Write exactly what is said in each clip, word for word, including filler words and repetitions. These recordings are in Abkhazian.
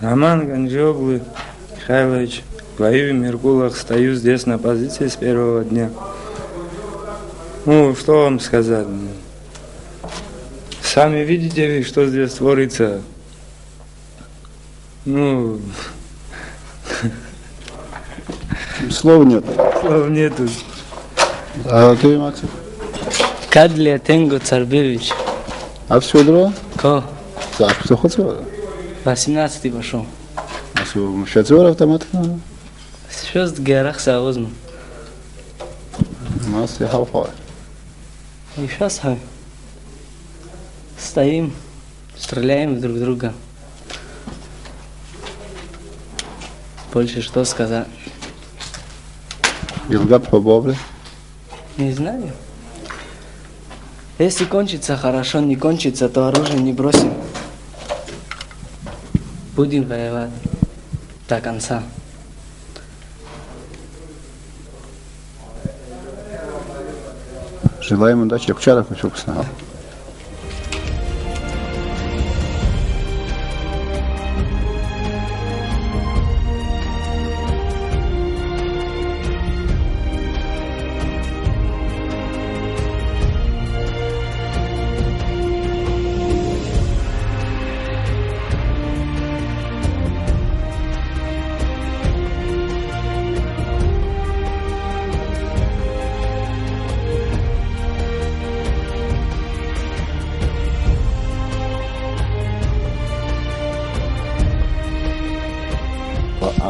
Роман Ганджиоглы Михайлович, воюю в Меркулах, стою здесь на позиции с первого дня. Ну, что вам сказать? Сами видите, вы, что здесь творится. Ну, Слов нет. Слов нету. А ты, Максим? Кадли Тенго Царбевич. А все друга? Ко? Так, кто хотел? Восемнадцатый пошел. А все, шатер автомат? Сейчас горах саозма. У нас я хавхавай. И сейчас хай. Стоим, стреляем друг в друга. Больше что сказать? Билгап хобовле. Не знаю. Если кончится, хорошо, не кончится, то оружие не бросим. Будем воевать до конца. Желаем удачи, Акчаров и Фокусна.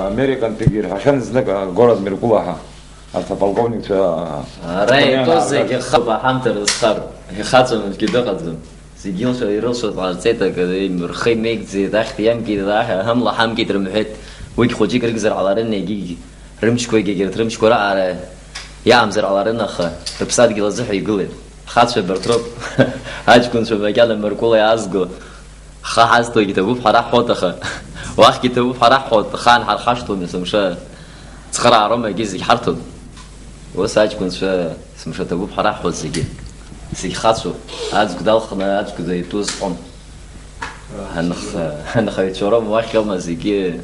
Американтәигьы ирҳәахьан знык агород Меркулаҳа, арҭ аполковникцәа. Ара итәоу зегьы хыԥа ҳамҭа рызхароуп, ихаҵәаны аӡәгьы дыҟаӡам. Зегьы илшо, ирылшоз ҟарҵеит, акы рхы имеигӡеит, ахьҭа иамкит, аҳ-, амла ҳамкит рымҳәеит. Уигь хәыҷык рыгзар ҟаларын, егьигь рымчқәагь егьырҭ рымчқәа раҟара иаамзар ҟаларын, аха рыԥсадгьыл азыҳәа игылеит. Ҳхацәа абарҭ роуп, аҷкәынцәа макьана Мыркәыла иаазго. Ҳхы ҳазҭогьы ҭабуп ҳара ҳҳәоит, аха уахьгьы ҭабуп ҳара ҳҳәоит, ахаан ҳархашҭуам есымша. Цхыраароума егьи зегь ҳарҭон. Ус аҷкәынцәа есымша ҭабуп ҳара ҳҳәоит зегьы. Зегь хацәоуп, аӡәк далхны аӡәк итәы зҟьом. Анх-, анхаҩцәа роума уахьоума зегьы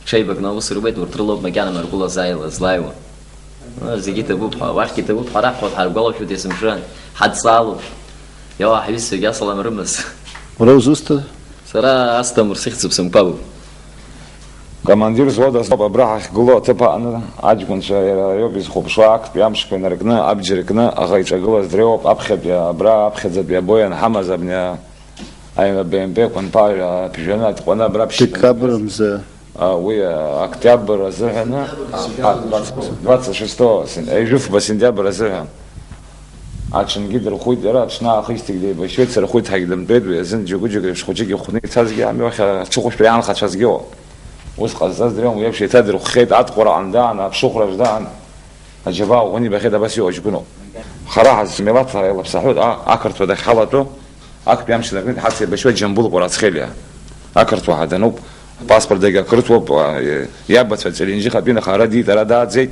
ҽеибакны аус руеит, урҭ рылоуп макьана Мыркәыла зааила, злааиуа. Зегьы иҭабуп ҳәа, уахьгьы иҭабуп ҳәа раҳҳәоит, ҳаргәалашәоит есымша, ҳадҵаалоуп. Иауа ҳҩызцәагьы асалам рымаз. Уара узусҭада? Сара Асҭамыр сыхьӡуп, сымқәабуп. Командир взвода соуп абра ҳахьгылоу аҭыԥ аҟны, аҷкәынцәа иара иоуп изхәаԥшуа, актәи амшқәа инаркны, абџьар кны, аӷа иҿагылаз дреиуоуп, аԥхьатәи абра, аԥхьаӡатәи або ианҳамаз абни аҩны БМП-қәа нԥаҩ аԥжәаны атҟәаны абра ԥшьҭаны. Декабр мза. А, уи, а, октиабр азыҳәаны, а, а, двадцать шестого сен-, ҩажәифба сентиабр азыҳәан. Аҽынгьы дырхәит иара, аҽны аахысҭгьы деибашьуеит, сырхәит ҳәагьы дымтәеит, уи азын џьыгәыџьык еиԥш хәыҷык ихәны ицазгьы амҩахь ацәыхәышәтәра иаанхацәазгьы ыҟоуп. Ус ҟазҵаз дреиуам, уи еиԥш еиҭадырхәхьеит, атҟәараҟны даан, аԥшыхәраҿ даан, аџьабаа ӷәӷәаны ибахьеит, абас иҟоу ҷкәыноуп. Ҳара ҳазмилаҭ ҳара илаԥсаҳәоит, а-, ақырҭуа дахьҳалатәоу. Актәи амш инаркны иҳацеибашьуеит Џьамбул Кәарацхелиа. Ақырҭуа ҳаданоуп, апаспорт дагьақырҭуоуп, а, иабацәа Ҵелинџьихатәи, аха ара диит, ара дааӡеит,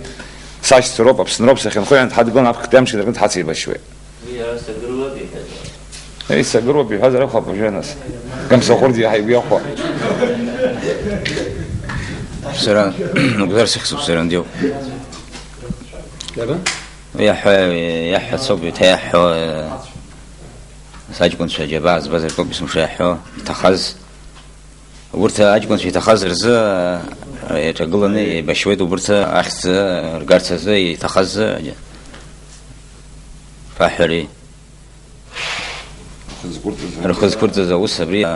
сашьцәа роуп, Аԥсны роуп сахьынхо, иан дҳадгылан, актәи амш инаркны дҳацеибашьуеит. Уи ара Сабыр уаб иҳәаз. Еи, Сабыр уаб иҳәазар акәхап уажәы нас. Гамсахәырӡ иаҳа игәы иахәо. Сара Нугзар сыхьӡуп, сара андиоуп. Иаҳҳәа, иаҳҳәа цоуп, иҭаиаҳҳәо, саҷкәынцәа џьабаа збаз ртәоуп есымша иаҳҳәо, иҭахаз. Урҭ аҷкәынцәа иҭахаз рзы, иаҿагыланы еибашьуеит, убырҭ ахьӡ ргарц азы иҭахаз аҳәареи. Рхы зқәырҵаз аус абри,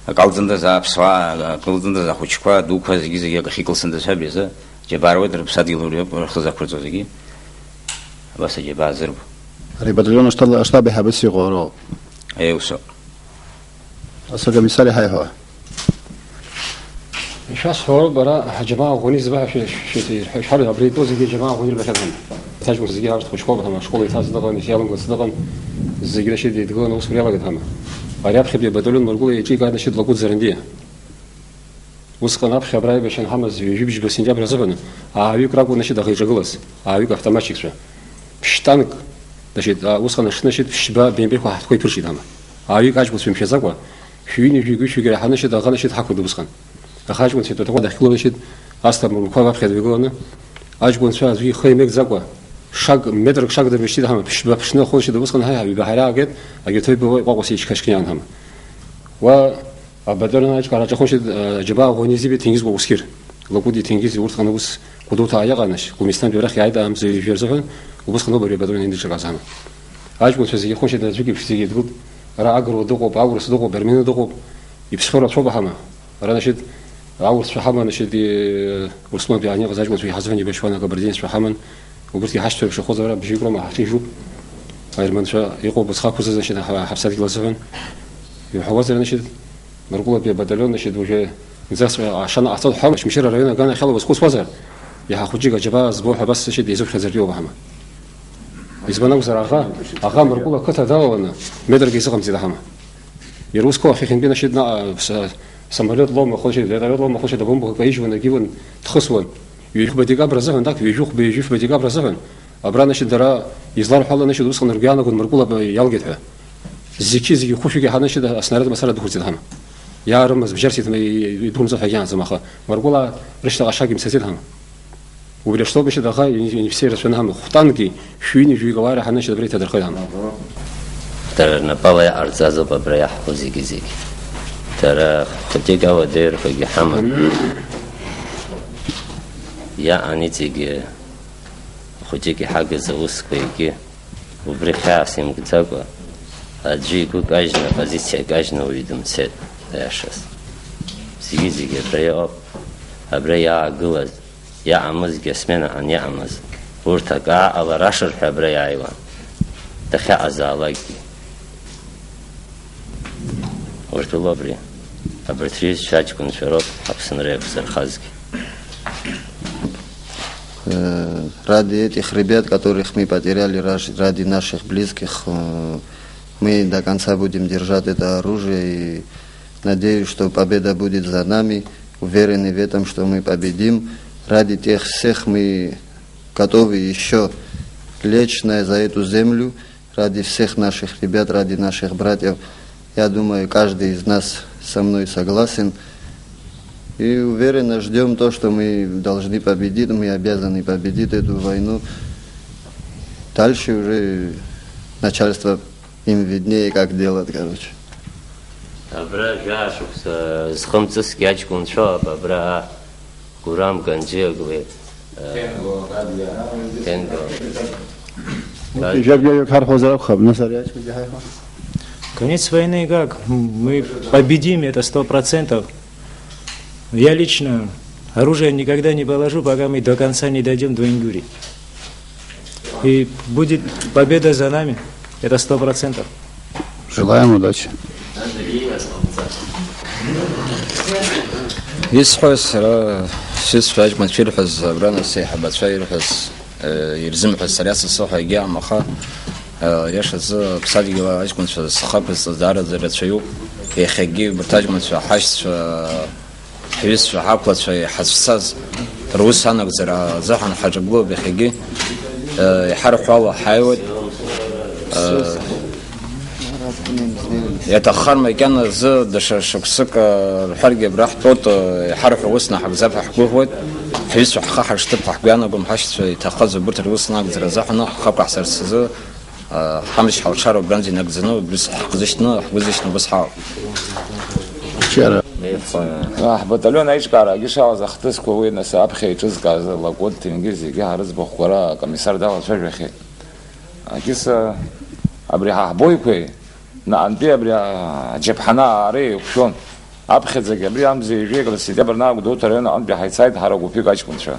акалҵындаз аԥсуаа, акалҵындаз ахәыҷқәа, адуқәа, зегьы-зегьы акахьы икылсындаз ҳәа абри азы џьабаа руеит, рыԥсадгьыл уриоуп рхы зақәырҵо зегьы. Абас аџьабаа зырбо. Ари абаталион аштаб, аштаб еиҳабыс иҟоу роуп. Еи, усоуп. Ас акомиссар иҳаиҳәо. Ишәасҳәароуп, бара ҳаџьабаа ӷәӷәаны избаҳәа шәа-, шәа-, шәа-, шәарҳәоит, абра итәоу зегьы џьабаа ӷәӷәаны ирбахьан ҳәа. Аҷкәын зегьы арҭ хәыҷқәоуп ҳәа, ашкол иҭаз дыҟан, иалымгац дыҟан, зегьы рашьа деидгыланы аусура иалагеит ҳәа. Ари аԥхьатәи абаталион Мыркәыла еиҿикааит, значит, Лакәыт Зарандиа. Усҟан аԥхьа абра аибашьра анҳамаз, ҩажәи бжьба сентиабр азыҳәан, ааҩык ракәын, значит, аӷа иҿагылаз, ааҩык автоматчикцәа. Ԥшьтанк, значит, а, усҟан аҽны, значит, ԥшьба бемпеқәа ҳаҳҭқәа иԥыршеит ҳәа. Ааҩык аҷкәынцәа имшәаӡакәа, Шәҩыни жәаҩык ҩышәҩык ираҳаны шьҭа аӷа нашьҭ ҳақәыргылан усҟан. Аха аҷкәынцәа ҭаҭаҟәа дахьгыланы шьҭ, Асҭамыр Мқәаб аԥхьа дҩагыланы, аҷкәынцәа аӡәы ихы иамеигӡакәа, шаг, метрак шаг дырбышьҭит ҳама, ԥшьба ԥшны ахәылшьыда усҟан ҳаи ҳаҩба ҳара аагеит, агьырҭ ҩба ҟәаҟәаса ичқашкны иаанҳама. Уа абатарон аҷкәара аҿахәышьеит, аџьабаа ӷәӷәа ианизибеит Ҭенгиз Кәакәсқьыр. Лакәыди Ҭенгизи урҭ ҟаны ус Гәдоуҭаа иҟан, ашь, Гәлмисҭантәи арахь иааит аамза ҩажәа рзыҳәан, убысҟан ауп ари абатарон ианырҿакааз ҳама. Аҷкәынцәа зегьы ихәышьеит, аӡәык иԥшӡагьы дгылт, ара агыруа дыҟоуп, аурыс дыҟоуп, армени дыҟоуп, иԥсхьоу рацәоуп ҳама. Ара, значит, аурысцәа ҳаман, значит, и-, Урыстәылантәи иааныҟаз аҷкәынцәа иҳаздырны ибашьуан, акабардинцәа ҳаман. Убырҭ иҳашьцәа рыԥшахоз ара бжьык роума ҳаҽижәуп. Аерманцәа иҟоуп, ус хақәызыз, значит, ҳа-, ҳаԥсадгьыл азыҳәан. Иуҳәауазар, значит, Мыркәылатәи абаталион, значит, уажәы инӡасҵәҟьа ашана ҟаҳҵоит ҳәа, Очамчыра араион аганахьала уазхәыцуазар, иаҳа хәыҷык аџьабаа збо ҳәа абас, значит, еизыԥхьаӡартәиоуп ҳама. Избан акәзар, аӷа, аӷа Мыркәыла ақыҭа далаланы метрк изыҟамҵеит ҳама. Иара ус қәа ахьахьынтәи, значит, наҟ, са-, самолиот лоума, хәылшьа, вертолиот лоума, хәылшьа дабомбо, каижьуан, агьиуан, дхысуан. Ҩажәихәба декабр азыҳәан, так, ҩажәихәба, ҩажәихәба декабр азыҳәан, абра, значит, дара изларҳәо ала, значит, усҟан ргәы иаанагон Мыркәыла иалгеит ҳәа. Зегьы, зегьы хәышәк иаҳаны, значит, аснаряд мацара дықәырҵеит ҳама. Иаарымаз бџьарс иҭма-, идәықәымҵо ҳәа иаанӡам, аха Мыркәыла рышьҭахь ашагьы мцаӡеит ҳама. Убри аҽноуп, значит, аха ини-, инифсеи рацәаны ҳама. Хәтанки шәҩыни жәаҩык ауаа ираҳаны, значит, абра иҭадырхеит ҳама. Дара рнапала иҟарҵазоуп абра иаҳҳәо зегьы-зегьы. Дара хәыҷык ауадаҩрақәагьы ҳаман. Иаан иҵегьы хәыҷык иҳагыз аусқәа егьи. Убри хьаас имкӡакәа, аӡәы игәы кажьны, апозициа кажьны уаҩы дымцеит, аиашаз. Зегьы-зегьы абра иҟоуп, абра иаагылаз, иаамызгьы асмена ан иаамыз, урҭ акы ааҟалар ашырҳәа абра иааиуан, дахьаҟазаалакгьы. Урҭ улоуп абри. Абарҭ рҩызцәа аҷкәынцәа роуп Аԥсынра иақәзырхазгьы. Э, ради этих ребят, которых мы потеряли, раш-, ради наших близких, э, мы до конца будем держать это оружие. И надеюсь, что победа будет за нами. Уверены в этом, что мы победим. Ради тех всех мы готовы ещё лечь на, за эту землю. Ради всех наших ребят, ради наших братьев, я думаю, каждый из нас со мной согласен. И уверенно ждём то, что мы должны победить, мы обязаны победить эту войну. Дальше уже начальство им виднее, как делать, короче. Абра жәаа шықәса зхымҵысгьы аҷкәынцәоуп, абра Гурам Ганджиоглы, э, Тенго. Тенго. Ижәабжьаҩык ҳарҳәозар акәхап, нас ари аҷкәынгьы ҳаиҳәа. Конец войны как? Мы победим, это сто процентов. Я лично оружие никогда не положу, пока мы до конца не дойдём до Ингурии. И будет победа за нами, это сто процентов. Желаем удачи. Исҳәоз сара, сҩызцәа аҷкәынцәа ирҳәаз, абра нас аиҳабацәа ирҳәаз, э, ирзымҳәаз сара иасасыҳәа егьаам, аха, э, иашазы аԥсадгьыл аҷкәынцәа зхы ақәызҵаз даараӡа рацәаҩуп. Иахьагьы убарҭ аҷкәынцәа ҳашьцәа, ҳҩызцәа, ҳақәлацәа иҳацәцаз рус анагӡара азыҳәан ҳаҿагылоуп иахьагьы, э, иҳарҳәо ала ҳаиуеит. Э, иаҭаххар макьаназы даҽа шықәсык, э, рҳәаргьы абра ҳтәоуп, э, иҳарҳәо ус наҳагӡап ҳәа ҳгәыӷуеит. Ҳҩызцәа ҳхы ҳаршҭып ҳәа ҳгәы иаанагом, ҳашьцәа иҭахаз убырҭ рус нагӡара азыҳәан ҳақәаҳҵарц азы. Ҳамч ҳалшароуп, абранӡа инагӡаны, убри ҳхы зышьҭны, ҳгәы зышьҭны убыс ҳаауп. Ҳбаталион аиҿкаарагьы шалаз ахҭысқәа уи, нас, аԥхьа еиҿызкааз Лакәыт, Ҭенгиз зегьы ҳарыӡбахә ара акомиссар далацәажәахьеит. Акиса абри ҳа ҳбоиқәеи, наҟантәи абри аџьаԥҳаны аара еиқәшәон. Аԥхьаӡагь абри амза ҩажәи акы сентиабр наҟ Гәдоуҭа араион аҟынтәи ҳаицааит ҳара гәыԥҩык аҷкәынцәа.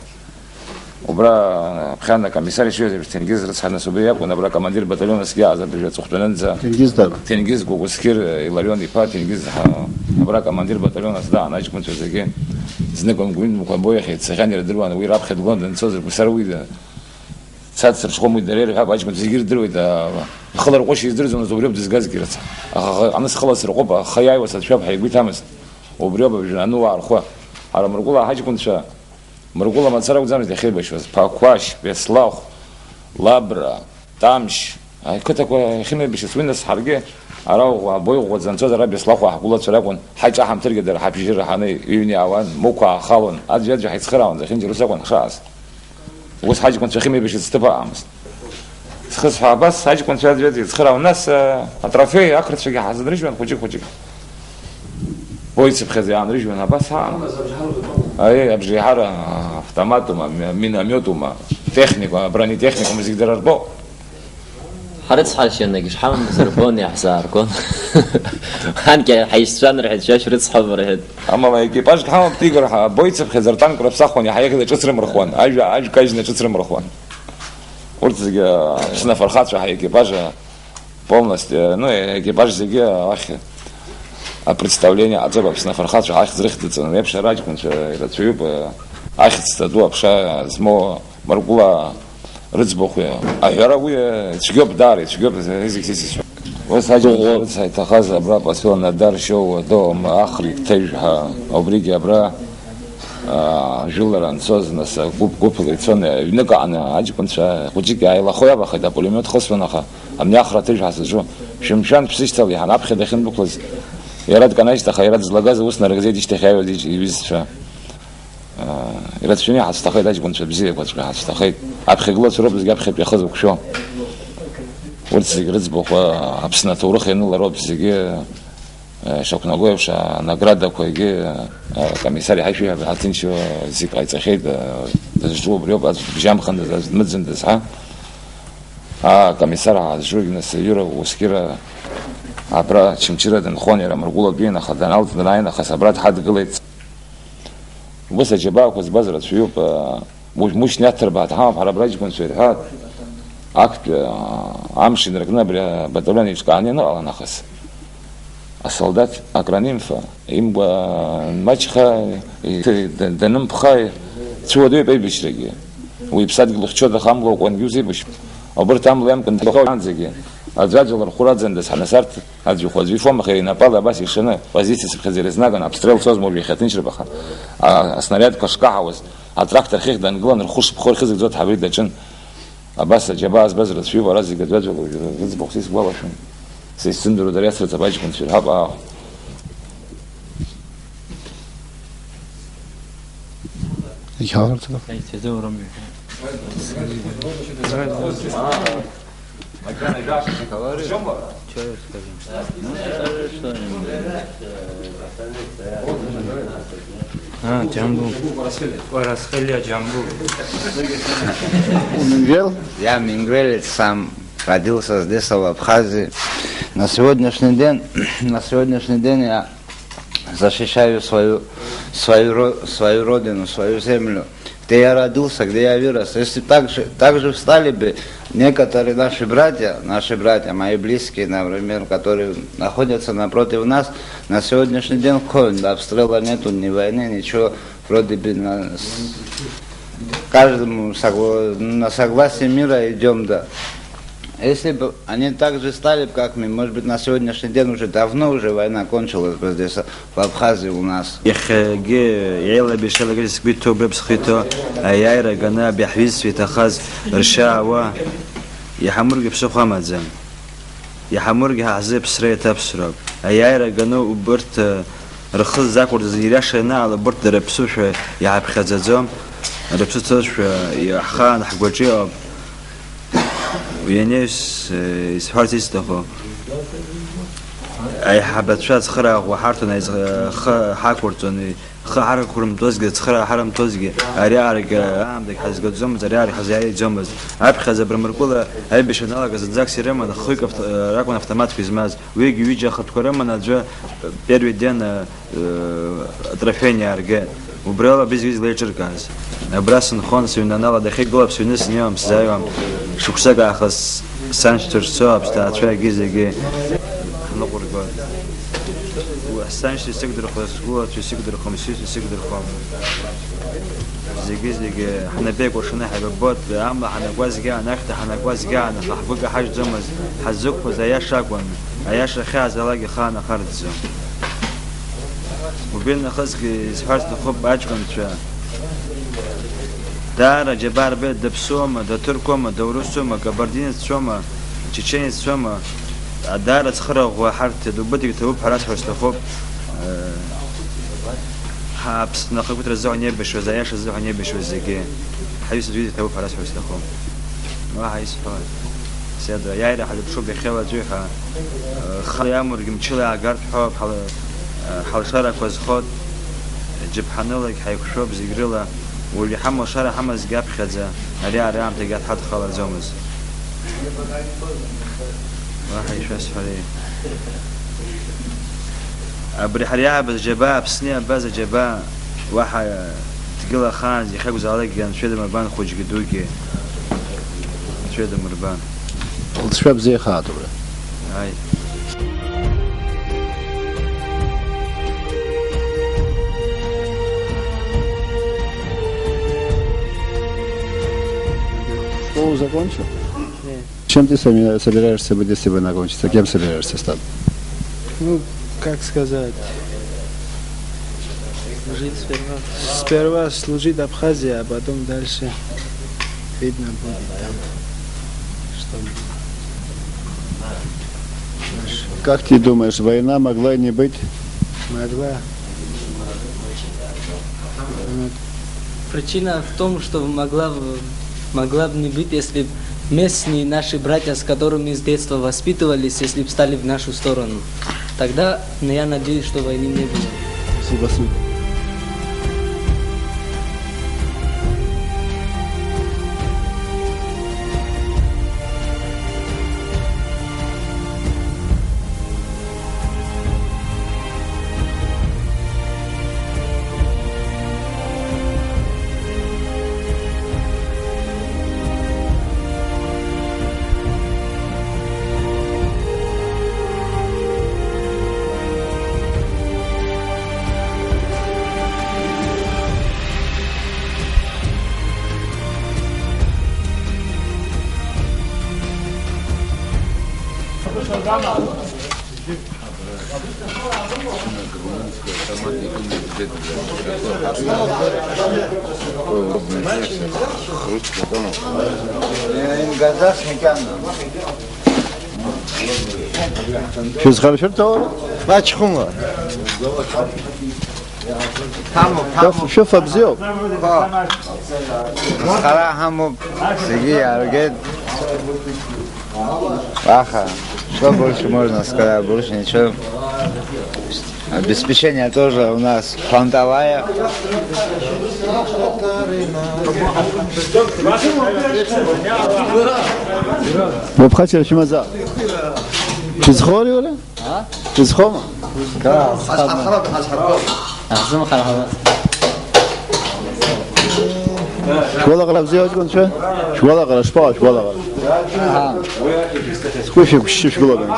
Убра, аԥхьан акомиссар ишиҳәаз еиԥш, Ҭенгиз рыцҳа, нас убри иакәын, абра командир баталион аскьааз абыржәы аҵыхәтәанынӡа. Ҭенгиз дад. Ҭенгиз Гәагәсқьыр, Иларион иԥа, Ҭенгиз ҳа-, абра командир баталион ас даан аҷкәынцәа зегьы. Знык Гәынмхәа Боиахь ицахьан, ирдыруан, уи раԥхьа дгон данцоз, ргәсар уи да-, цац рҽхәом уи дара ирҳәап, аҷкәынцәа зегьы ирдыруеит, а, ихы ларҟәышьа издырӡомызт, убриоуп дызгазгьы рыцҳа. Аха ҟамыс хыла сырҟәып, аха иааиуа сацәшәап ҳәа игәы иҭамызт. Убриоуп абжьы ануаа рхәы. Ҳара Мыркәыла ҳаҷкәынцәа, Мыркәыла мацара акәӡамызт иахьеибашьуаз, Ԥақәашь, Беслахә, Лабра, Тамшь, ақыҭақәа иахьынеибашьыз, уи нас ҳаргьы Ара уаабои ӷәӷәаӡа анцоз ара Беслахәаа ҳгәылацәа ракәын, ҳаиҿаҳамҭыргьы дара ҳабжьы раҳаны иҩны иаауан, мықә аахалон, аӡәи-аӡәи ҳаицхыраауан, зехьынџьара ус акәын ҳшааз. Ус ҳаҷкәынцәа ахьымеибашьыц ҭыԥ аҟамызт. Схысҳәа абас ҳаҷкәынцәа аӡәи-аӡәи еицхыраауан, нас, а, атрофеи ақырҭцәагьы ҳазынрыжьуан хәыҷык-хәыҷык. Боицыԥхьаӡа иаанрыжьуан абас ҳаан. Аиеи, абжеиҳара автоматума, ми-, минометума, техникума, бронетехникума зегь дара ртәоуп. Ҳрыцҳаршьанагь шҳамамыз рбон, иаҳзааргон. Анкьа ҳаишьцәан рҳәеит, шәа шәрыцҳауп рҳәеит. Амала аекипажк ҳамоуп, тигр ҳа-, боицыԥхьаӡа ртанк рыԥсахуан, иаҳа иахьӡ аҿыц рымырхуан, ажәа аџькажьны аҿыц рымырхуан. Урҭ зегьы Аԥсны афырхацәа ҳаекипаж полностью, ну, аекипаж зегьы ахь апредставление ҟаҵоуп, Аԥсны афырхацәа ахьӡ рыхьӡыҵаны, еиԥш араҷкәынцәа ирацәаҩуп, ахьӡ ҭатәу аԥша змоу Мыркәла рыӡбахә аҳәара уи цәгьоуп, даара ицәгьоуп, зегь-зегь исҳәо. Ус аҷкәынцәа рыцҳа иҭахаз абра Пасуа Надар Шьоуа Дом Ахрик Ҭыжә ҳәа, убригьы абра, аа, жәылара анцоз, нас, гәыԥ-гәыԥла ицон, ҩнык аҟны аҷкәынцәа хәыҷык иааилахо иавахеит, апулемиот хысуан, аха абни Ахра Ҭыжә ҳәа сызҿу, шәымшәан, шәсышьҭал, иҳан аԥхьа дахьындәықәлаз, иара дканаижьҭеи, аха иара дызлагаз аус нарыгӡеит ишьҭахь иааиуаз иж-, иҩызцәа. Ирацәаҩны иҳацәҭахеит, аҷкәынцәа бзиақәаҵәҟьа ҳацәҭахеит. Аԥхьагылацәа роуп зегь аԥхьатәи ахы зықәшәо. Урҭ зегь рыӡбахә, а, Аԥсны аҭоурых ианылароуп зегьы, а, ишақәнаго еиԥш, анаградақәагьы, а, акомиссар иҳашәиҳәап, иҳаҭынчу зегь ҟаиҵахьеит, а, дызҿу убриоуп, аӡә дыбжьамхандаз, аӡә дмыӡындаз, ҳа? Аа, акомиссар ҳазҿугь, нас, Иура Ускира абра Очамчыра дынхон, иара Мыркәылатәиин, аха даналҵ, данааи нахыс абра дҳадгылеит. Убас аџьабаақәа збаз рацәаҩуп, аа, Мушь-, Мушьни Аҭырбаа дҳамоуп, ҳара абра аҷкәынцәа ирҳәааит, актәи, аа, амш инаркны абри абаталион еиҿкааны ианыҟала нахыс, асолдаҭ акранимфа, имгәа маҷха, и-, д-, данымԥха, дцәыуадаҩуп аибашьрагьы. Уи иԥсадгьыл хьчода, хамлакәангьы узеибашьуп. Убырҭ амла иамкын дхаанӡагьы, аӡәаӡәала рхәы раӡандаз ҳанасарҭ, Аӡә ихәы аӡәы ифом, аха инапала абас ишаны, позициа цыԥхьаӡа ирызнаган, обстрел цозма уажә иахьаҭынчроуп, аха, а, аснариадқәа шкаҳауаз, атрактор хыхь дангылан, рхәы шыԥхоу рхьызыгӡо дҳабеит даҿын. Абас аџьабаа збаз рацәаҩуп, ара зегь аӡәаӡәала уажә рыӡбахә са исгәалашәом. Са исзымдыруа дара иацырҵап аҷкәынцәа ирҳәап, аа. Иалырҵап. Чё я скажу? Ну, скажи что-нибудь. А, Джамбул. Ой, Расхелия Джамбул. Мингрел? Я мингрелец сам. Родился здесь, в Абхазии. На сегодняшний день, на сегодняшний день я защищаю свою, свою, ро- свою родину, свою землю, где я родился, где я вырос. Если так же, так же встали бы некоторые наши братья, наши братья, мои близкие, например, которые находятся напротив нас, на сегодняшний день в Ковен, обстрела нету, ни войны, ничего, вроде бы на, с- каждому согла- на согласие мира идем, да. Если бы они так же стали бы, как мы, может быть, на сегодняшний день уже давно уже война кончилась бы здесь, в Абхазии у нас. Иахьагьы еилабеишьалагьы сгәы иҭоу, быԥсхы иҭоу, аиааира ганы абри ҳҩызцәа иҭахаз ршьаауа, иҳамургьы ԥсыхәа амаӡам. Иҳамургьы ҳа ҳзы ԥсра еиҭаԥсроуп. Аиааира ганы убырҭ, э, рхы ззақәырҵаз ириашаны ала, убырҭ дара рыԥсышәа иҳаԥхьаӡаӡом, рыԥсы ҭозшәа ҳхаан ҳгәаҿы иҟоуп. Уи анаҩс, э, исҳәарц исҭаху, аиҳабацәа ацхырааҩ ҳарҭон, аизх-, ҳхы ҳақәырҵон, ҳхы ҳарқәырымтәозгьы, ацхыраара ҳарымҭозгьы, ари аарагьы аамҭагь ҳазгаӡомызт, ари аарагь ҳазиааиӡомызт. Аԥхьаӡа Брамыркәыла аибашьра аналагаз аӡакс ирыман, хҩык авто-, ракәын автоматқәа измаз, уигьы ҩыџьа ахатәқәа рыман аӡәы, первый день, э, атрофеи иааргеит. Убриала абри зегьы злеиҿыркааз. Абра сынхон, сыҩнанала дахьеиқәгылап, сыҩны снеиуам, сзааиуам. Шықәсык аахыс саншьцәа шцо, аԥсҭаацәа егьи зегьы ҳныҟәыргоит. Саншьцәа исықәдырхуа, сгәылацәа исықәдырхом, сҩызцәа исықәдырхом. Зегьы-зегьы ҳнапы еикәыршаны ҳаибабоит, амла ҳанакуа зегьы аан, ахьҭа ҳанакуа зегьы аан, аха ҳгәы каҳажьӡомызт, ҳаззықәԥоз аиаша акәын, аиаша ахьаазалак ихаанахарӡӡом. Убри нахысгьы исҳәар сҭахуп аҷкәынцәа. Даара џьабаа рбеит, даԥсуама, даҭырқәоума, даурысума, кабардинеццәоума, чеченеццәоума, Даара цхыраӷәӷәа ҳарҭ дубыҭ ирҭабуп ҳәа расҳәар сҭахуп. Ҳа Аԥсны ахақәиҭра азыҳәан иабашьуаз, аиаша азыҳәан иабашьуаз зегьы. Ҳаҩызцәа дубыҭ ирҭабуп ҳәа расҳәар сҭахуп. Уаҳа исҳәои? Седра, аиааира ҳазыԥшуп иахьеилаҵәеи ҳәа. Хала иамургьы мчыла иаагарц ҳәоуп, ҳал-, ҳалшарақәа зхоит. Џьаԥҳанылагь ҳаиқәшәоуп зегь рыла. Уажә иҳамоу ашара ҳамазгьы аԥхьаӡа, ари аара аамҭагьы ҳадхалаӡомызт. Уаҳа ишәасҳәари? Абри ҳара иаабаз џьабаа, Аԥсны иаабаз аџьабаа, уаҳа дгьыл ахаанӡа иахьакәзаалакгьы анцәа идым рбан хәыҷгьы дугьы. Анцәа идым рбан. Лҵшәа бзиахааит убра. Ааи. Школу закончил? Нет. Чем ты сами-, собираешься быть, если бы она кончится? Кем собираешься стать? Ну, как сказать? Служить сперва. Сперва служить Абхазии, а потом дальше видно будет там, что дальше. Как ты думаешь, война могла и не быть? Могла. Вот. Причина в том, что могла, могла бы не быть, если б местные наши братья, с которыми с детства воспитывались, если бы стали в нашу сторону. Тогда, ну, я надеюсь, что войны не было. Спасибо, спасибо. Шәызхаршәырҭоума? Мачхәыма. Ҳамоуп, ҳамоуп. Шәыфа бзиоуп. Ҳо. Зхара ҳамоуп. Зегьы иааргеит. Аха, что больше можно сказать? Больше ничего. Обеспечение тоже у нас фронтовая. Бобхача Шимаза. Шәызхоури уара? А? Шәызхоума? Шәгәалаҟара бзиа уҷкәынцәа? Шәгәалаҟара шԥаҟоу, шәгәалаҟара? Аҳа. Сгәы шәықәшьшьы шәгәылаҟара.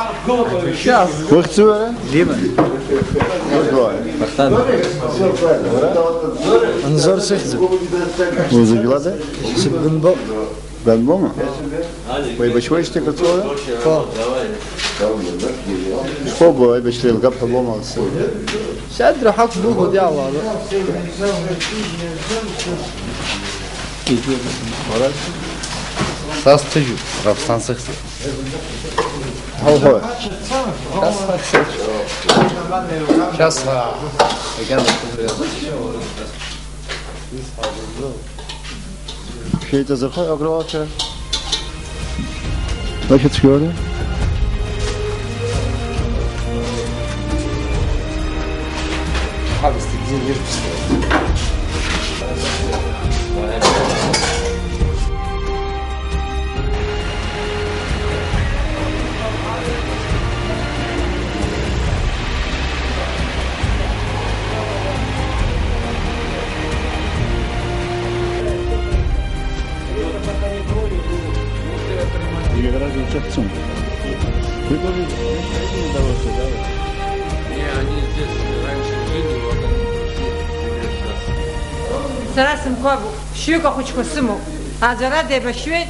Ухьӡ-, уара? Дима. Узгылои? Вахтанг. Анзор сыхьӡуп. Узыжәлада? Сыбгынбоуп. Бамбома? Уеибашьуеижьҭеи Кыргәлиа? Хо. Шԥоубо, аибашьра еилгап ҳәа боума лассы? Садра ҳақәгәыӷуеит иаауа. Са сҭыжьуп, Раԥсҭан сыхьӡуп. Ҳалҳәоит. Сейчас, а, again, Шәеиҵазырхоит агроцәа. Башәыцәгьоури? Или разница в цене? Вы тоже не удовольствие, да? Не, они здесь раньше жили, вот они пришли, теперь сейчас. Сара сынқәа шьҩык ахәыҷқәа сымоуп. Аӡәарада еибашьҩеит,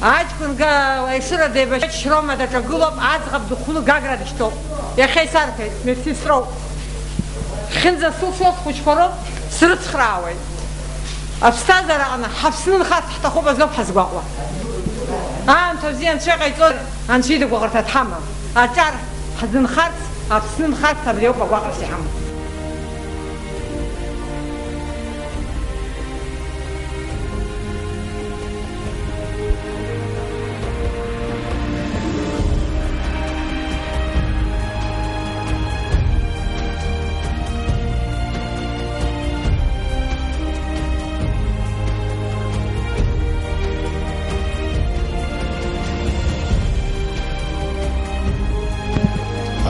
аҷкәын га-, Ешыра деибашьҩеит, Шьрома даҿагылоуп, аӡӷаб дыхәны Гагра дышьҭоуп. Иахьа исарҭеит, медсестроуп. Хьынӡа сылшо схәыҷқәа роуп, срыцхраауеит. Аԥсҭазаара аҟны ҳаԥсны нхарц ҳҭахуп азоуп ҳазгәаҟуа. Аамҭа бзиа Анцәа иҟаиҵо, Анцәа ида гәаӷырҭа дҳамам. Аҿар ҳзынхарц, Аԥсны нхарц абри ауп агәаҟрас иҳамоу.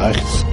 Ахьӡ.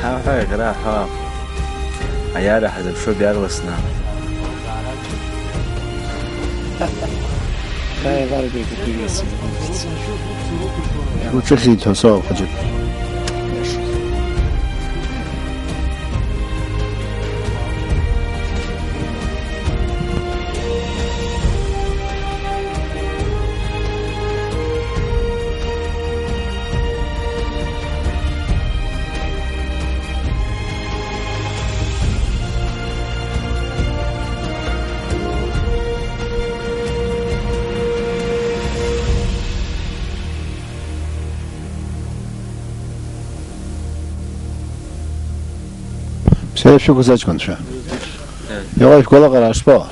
Ҳаҳәа, иаҳәа, аиааира ҳазыԥшуп иаарласны. Уҿыхеит ҳәа соуп хәыҷык. Бзиа шәықәыз аҷкәынцәа. Иҟоу шәгәалаҟара ашԥоу?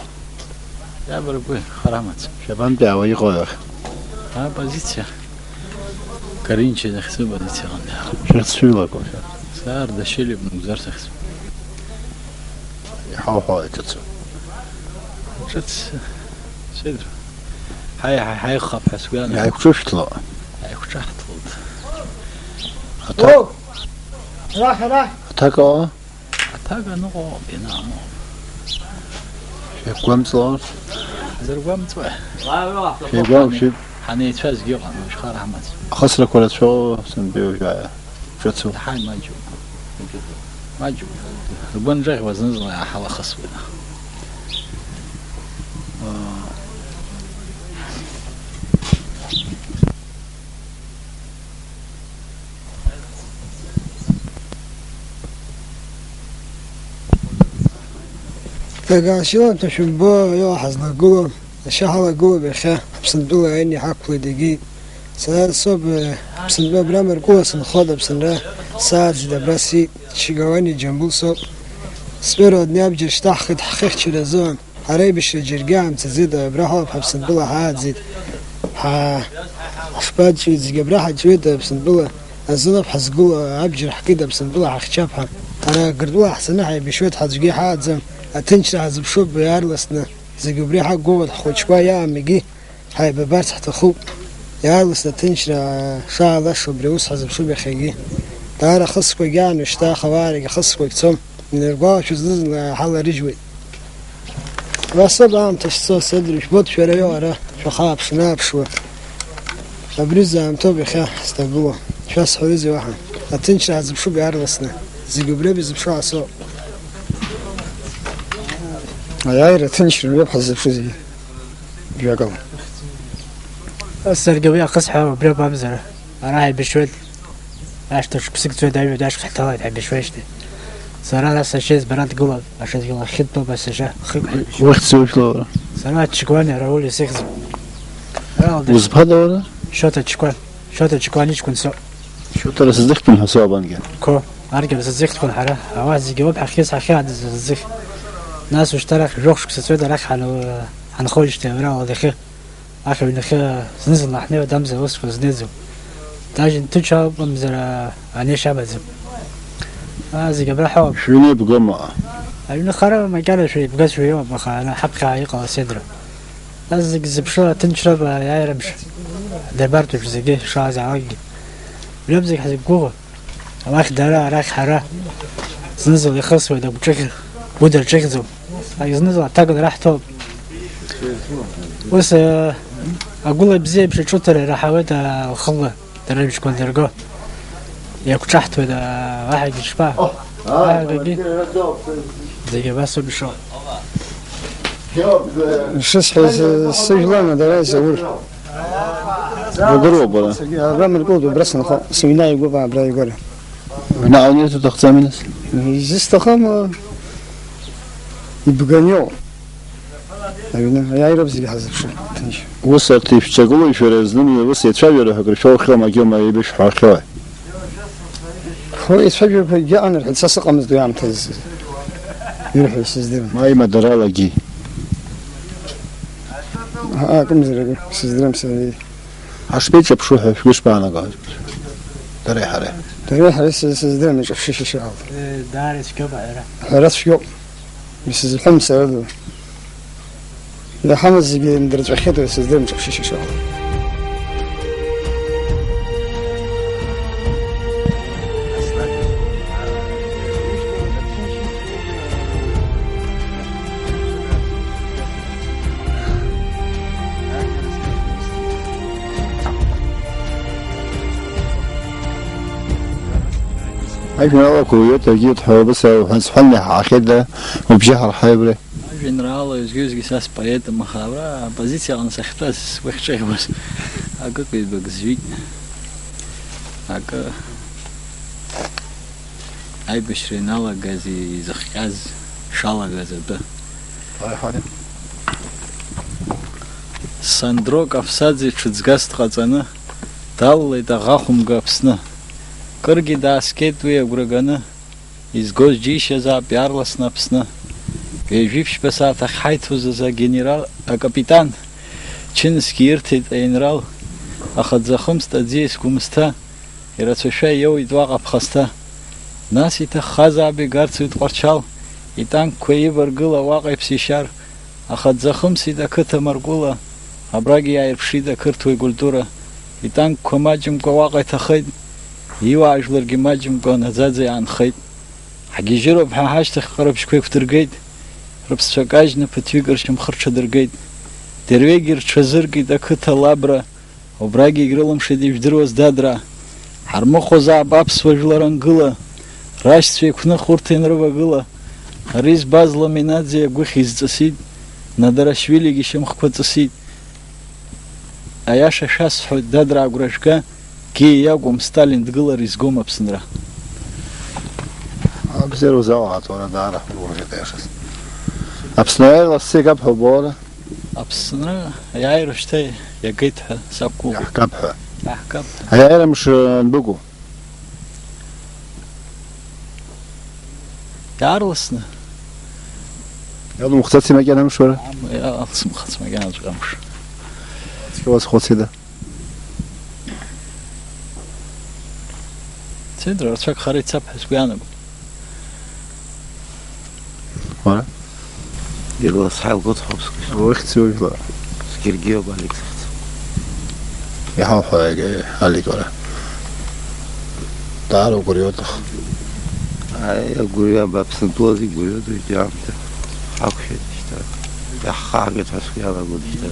Иабаргәи, хара амаӡам. Шәабантәи аауа иҟоу иахь? Аппозициа. Каринча дахьӡу аппозициа аҟны. Шәыхьӡ шәыҩлакәу шәа? Са Ардашьыл ибнагәзар сахьӡу. Иҳауҳәо иҿыцу? Ҿыц, сеидру. Ҳаи, ҳаи, ҳаихап ҳәа сгәы иаанагоит. Иааиқәҿышәҭло? Иааиқәҿаҳҭлоит. Аҭак? О! Арахь, арахь! Аҭак ала? Аҭак аныҟоу ауп ианаамоу. Шәеигәамҵло? Ҳзыргәамҵуа? Шәеигәамшәеит. Ҳанеицәазгьы ыҟан, уажә хар ҳамаӡам. Ахысрақәа рацәоу, сынтәа уажәы ҿыцу? Ҳаи, маҷуп. Маҷуп. Ргәы анҿаӷьуа зны-зынла иааҳалахысуеит. Ҭагалшьыла шәымбо, иҟоу ҳазлагылоу, ашьа ҳалагылоуп иахьа Аԥсынтәыла аин иҳақәлеит егьи. Сара соуп, э, Аԥсынтәыла абра Мыркәыла сынхоит, Аԥсынра сааӡеит, абра сиит, Чигауани Џьамбул соуп. Сперо адни абџьар шьҭаҳхит ҳхьыхьчара азыҳәан. Ҳара аибашьра џьаргьы ҳамцаӡеит, абра ҳауп Ҳаԥсынтәыла ҳааӡеит. Ҳа-, ҳшԥаҵәҩит, зегь абра ҳаҵәҩит Аԥсынтәыла азыноуп ҳазгылоу, абџьар ҳкит Аԥсынтәыла ҳахьчап ҳәа. Ҳара Гыртәыла ҳцаны ҳаибашьуеит, ҳаӡәгьы ҳааӡам, аҭынчра ҳазыԥшуп иаарласны, зегь убри ҳақәгәыӷуеит, ҳхәыҷқәа иаам егьи ҳаибабарц ҳҭахуп. Иаарласны аҭынчра шаалашо убри аус ҳазыԥшуп иахьагьы. Даара ахысқәагь аан ушьҭа, ахауаарагь ахысқәагь цом. Инаргәалашәо зны-зынла иҳаларыжьуеит. Уа соуп аамҭа шцо, сеидру, ишәбоит шәара иҟоу ара, шәахьааԥш-ааԥшуа. Абри заамҭоуп иахьа ҳзҭагылоу. Шәасҳәарызеи уаҳа? Аҭынчра ҳазыԥшуп иаарласны. Зегь убриоуп изыԥшу ҳасоуп. Аиааира аҭынчра убриоуп ҳаззыԥшу зегьы. Жәакала. Саргьы уи ахысҳәа убри акәамзар, ара ҳаибашьуеит. Ашҭа шықәсык ҵуеит, аҩбатәи ашҟа ҳҭалааит, ҳаибашьуеижьҭеи. Сара ара сашьа избара дгылан, ашьа дгьыл ахьынтәоуп сашьа, хыгәҳәа ибжьы. Ухьӡ зоужәлоу уара? Сара Чыкәани Рауль исыхьӡуп. Ара алда- Узԥада уара? Шоҭа Чыкәан, Шоҭа Чыкәан иҷкәын соуп. Шоҭа сзыхьӡын ҳәа соуп анкьа. Қәа, аргьы сзыхьӡқәан ҳара, ауаа зегьы ауп ҳахьиз ҳахьааӡаз рзыхь. Нас ушьҭа арахь жәохә шықәса ҵуеит арахь ҳан-, ҳанхоижьҭеи абра ауадахьы. Аха аҩнахьы зны-зынла ҳнеиуа дамзар усҵәҟьа знеиӡом. Даже нҭыҽ акәымзар, а-, анеишьа амаӡам. А, зегь абра ҳауп. Шәыҩны ибгома? Аҩны хара макьана шәеибга шәҩеиуам, аха ана ҳаԥхьа иҟала седра. Нас зегь зыԥшыла аҭынчроуп аиааира мшы. Дырбартә еиԥш зегьы шаазаалакгьы. Мҩамзагь ҳзықәгәыӷуа. Уахь дара, арахь ҳара. Зны-зынла ихысуеит агәҿыӷь, гәыдырҿыӷьӡом. Ак зны-зынла аҭак раҳҭоит. Ус, э, агәыла ибзиа еиԥш аҿыҭра ираҳауеит, а, лхыла дара рыбжьқәа нырго. Иагәҿаҳҭуеит, а, аҳәагьы ишԥа? Аҳәагагьы. Зегьы абас ауп ишыҟоу. Ишысҳәаз, э, сыжәлан, дара изаур. Угәыруоуп уара? Саргьы абра мыркылт, убра сынхо, сыҩны ааигәоуп, абра игәара. Уҩны ааины ирҭо уҭахӡами нас? Изысҭахым, ибганиоу. Аҩны, аиааироуп зегьы ҳазыԥшу, ҭынч. Ус арҭ ишәҿагылоу шәара знымҩа ус еицәажәара ҳәа акры шәоухьоу, магьома еибышәҳәахьоу? Хо, еицәажәақәагьы ыҟан, рҳәеит, са сыҟамызт уи аамҭазы. Ирҳәо исыздырам. Ма имадаралагьы. Ҳа, акымзарак, сыздырам сара. Ҳашԥеиҿаԥшу ҳәа шәгәы шԥаанаго? Дареи ҳареи. Дареи ҳареи сыз-, сыздырам иҿаԥшышьа шыҟало. Э, даара ицәгьоуп аҳәара. Аҳәара цәгьоуп. Исызҳәом сара ду. Иаҳамыз зегьы ндырҵәахьеит, уи сыздырам иҿаԥшышьа шыҟало. Ажәеинраалақәа уиоит, агьырҭ ҳәа убас ауҳәан, сҳәан, иаҳаахьеит, да, убжьы ҳарҳаиура. Ажәеинраала уеизгьы-уеизгьы са споетым, аха абра аппозициа аҟны сахьтәаз, сгәы ахьҿеиуаз акык-ҩбак зҩит. Акы аибашьра ианалагаз, изыхҟьаз, ишалагаз атәы. Ҳаи, ҳаи. Сандро Кавсаӡе ҽыҵгас дҟаҵаны, далалеит аӷа хәымга Аԥсны. Кыргьы дааскьеит уи агәра ганы, изгоз џьишьазаап иаарласны Аԥсны. Ҩажәи ԥшьба сааҭ ахьҳаиҭоз азы агенерал, акапитан, Чынсгьы ирҭеит аинрал, аха дзахымҵт аӡиас Гәымсҭа. Ирацәашәа иоуит уаҟа ԥхасҭа. Нас иҭаххазаап игарц уи Тҟәарчал, итанкқәа иваргыла уаҟа иԥсишьар, аха дзахымсит ақыҭа маркәыла, абрагь иааирԥшит ақырҭуа икультура. Итанкқәа маҷымкәа уаҟа иҭахеит, иуаажәларгьы маҷымкәа наӡаӡа иаанхеит. Ҳгьежьыроуп ҳәа ҳашьҭахьҟа рыбжьқәа еиқәдыргеит, рыԥсцәа кажьны ԥыҭҩык ршьамхы рҽадыргеит. Дырҩегьых рҽазыркит ақыҭа Лабра, Убрагь егьрылымшеит ижәдыруаз, дадраа. Ҳармыхәозаап аԥсуа жәлар ангыла, рашьцәа еиқәных урҭ ианрывагыла, ари збаз Ламинаӡе агәыхь изҵысит, Надарашвилигьы ишьамхқәа ҵысит. Аиаша шәасҳәоит, дадраа, агәра жәга, Гиа иакәым, Сталин дгылар изгом Аԥсынра. Абзиара узалааит, уара, даара ҳгәырӷьеит, аиашаз. Аԥсны аиааира лассы игап ҳәа убома? Аԥсны аиааира шьҭа иагеит ҳәа сақәгәыӷуеит. Иаҳгап ҳәа. Иаҳгап ҳәа. Аиааира мшы анбыкәу? Иаарласны. Иалумхӡаци макьана амш уара? Ам-, иалсымхац макьанаҵәҟьа амш. Ацқьа уазхәыцит, да? Центр рацәак хара ицап ҳәа сгәы иаанагом. Уара? Ирлас ҳаилгоит ҳәа сгәы. Ухьӡ-, ужәла. Сгергиоуп, Алик сыхьӡ. Иҳауҳәа, егьа, Алик, уара. Даара угәырҩоит, аха. Ааи, агәырҩа, абаԥсынтәылаз игәырҩоит уи аамҭа. Ҳақәшәеит шьҭа. Иаҳхаагеит ҳәа сгәы иаанагоит шьҭа.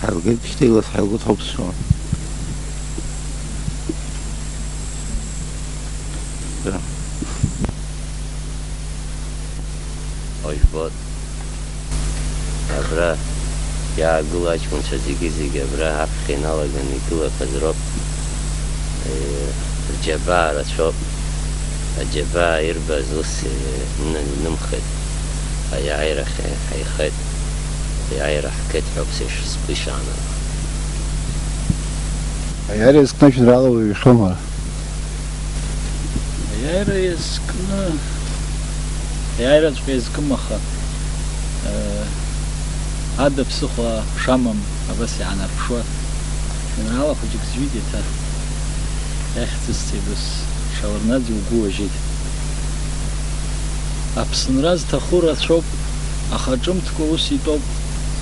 Ҳаилгеит, шьҭа илас ҳаилгоит ҳәа сшәон. Ожәбоит. Абра. Иаагыло аҷкәынцәа зегьы-зегьы абра аԥхьа иналаганы игылақәаз роуп. Э, рџьабаа рацәоуп. Аџьабаа ирбаз ус, э, ны-, нымхеит. Аиааирахь ҳаихеит. Аиааира ҳгеит ҳәа ауп сыш-, сгәы ишаанаго. Аиааира иазкны ажәеинраала уаҩ ишәома? Аиааира иазкны, аиааираҵәҟьа иазкым, аха, э, ада ԥсыхәа шамам абас иаанарԥшуа, жәеинраала хәыҷык зҩит еиҭа. Иахьӡызҵеи дус, Шаварнаӡе угәы уажьеит. Аԥсынра зҭаху рацәоуп, аха ҿымҭкәа ус итәоуп.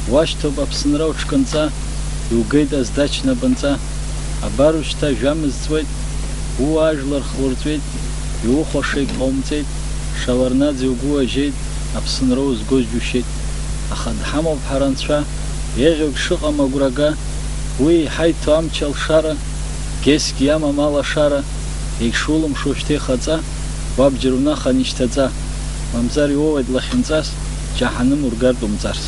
Уашьҭоуп Аԥсынра уҽкынҵа, иугеит аздач напынҵа. Абар ушьҭа жәамызҵуеит, ууаажәлар хурҵәеит, иухәашагь ҟаумҵеит, Шаварнаӡе угәы уажьеит, Аԥсынра узгоз џьушьеит. Аха дҳамоуп ҳара Анцәа, еиӷьугь шыҟам агәра га, уи еиҳа иҭо амч алшара, гесгьы иамам алашара, егьшулымшо шьҭа ихаҵа, уабџьар унахан ишьҭаҵа, мамзар иоуеит лахьынҵас, џьаҳаным ургартә умҵарс.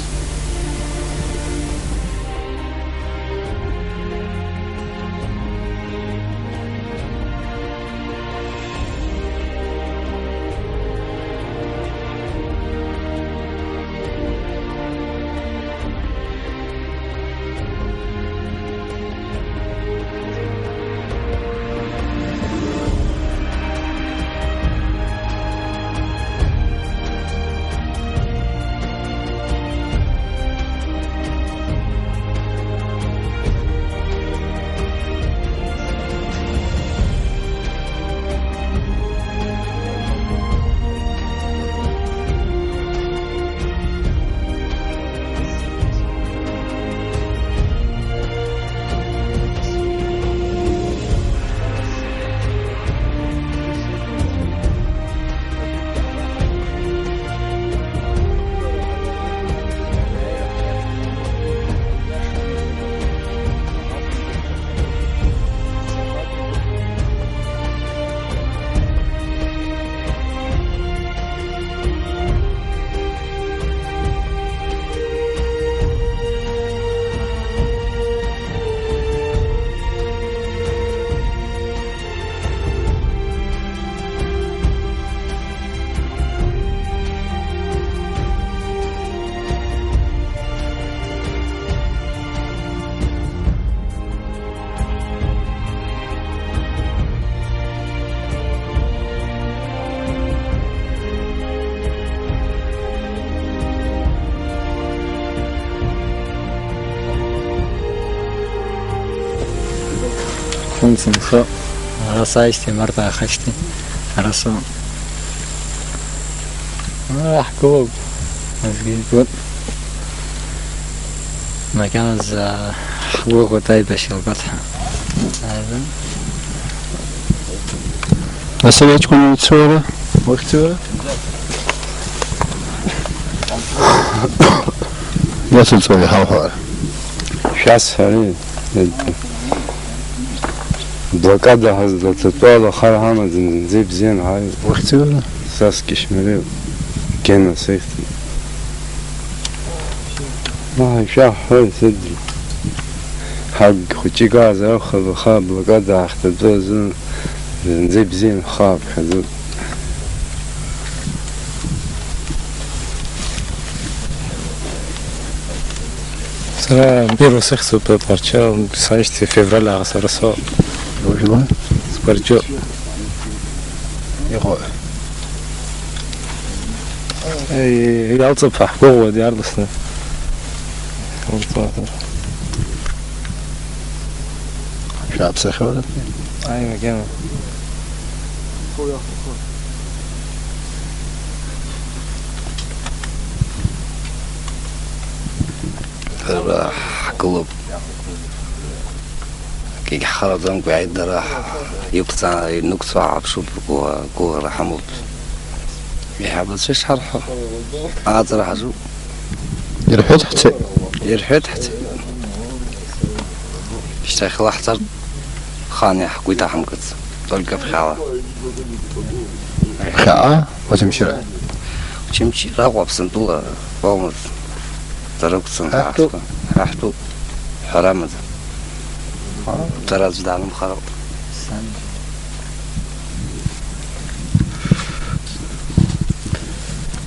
Функциа нхо, ара сааижьҭеи Марҭа аахижьҭеи, ара соуан. Ара ҳгылоуп, аӡәгьы ибоит. Макьаназы, аа, ҳгәыӷуеит аибашьра лбарҭ ҳәа. Ааба. Василий иҷкәын, уцәоура? Ухьӡура? Иацуҵои ҳауҳәара? Шәасҳәари? Блокада ҳазлаҵатәоу алахара ҳамаӡам, зынӡа ибзиан ҳаи. Ухьӡура? Сас Кишмариу, Гена сыхьӡуп. Ма ишәаҳҳәои, сыӡ? Ҳагә хәыҷык аазар акәхап, аха аблокада аахҭатәоу азы зынӡа ибзиан ҳхы ааԥхьаӡоит. Сара Миру сыхьӡуп, Тҟәарчал, сааижьҭеи февраль ааха сара соуп. Ужәла? Сҟәарҷы. Иҟои? Еи, иалҵып ҳәа ҳгәыӷуеит иаарласны. Шәааԥсахьоу? Ааи, макьана. Ара ҳгылоуп. Акгьы ҳхараӡамкәа иааит дара, ҳ-, иқәҵа-, инықәҵо ҳааԥшуп, гәыӷ-, гәыӷра ҳамоуп. Иаҳабацәа ишҳарҳәо, ааҵра ҳаҿуп. Ирҳәеит ҳцеит. Ирҳәеит ҳцеит. Шьҭахьла ҳцартә хаан ҳгәы иҭаҳамкыц, только ԥхьаҟа. Ԥхьаҟа? Очамчыра? Очамчыра Аҟәа Аԥсынтәыла полностью. Ракәӡам. Ҳа ҳтәуп. Ҳа ҳтәуп. Ҳәара амаӡам. Дара аӡә даалымхар ауп.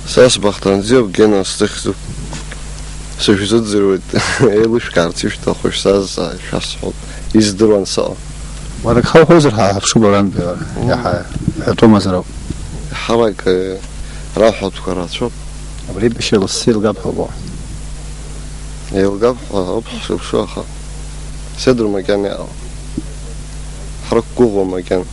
Са сбахҭанӡеиуп, Гена сзыхьӡуп. Сышәзыӡырҩуеит, еилышәкаарц ишәҭаху шәсазҵаа, шәасҳәап. Издыруан сыҟам. Уара ак ҳауҳәозар, ҳа ҳаԥшуп арантәи, уара. Мм. Иаҳа ҳәатәымазар ауп. Иаҳауеит, э, раҳәатәқәа рацәоуп. Абри еибашьра лассы еилгап ҳәа уҟоу. Еилгап ҳәа ауп ҳшыԥшу, аха сеидру макьана иҟалап. Ҳрықәгәыӷуа макьана.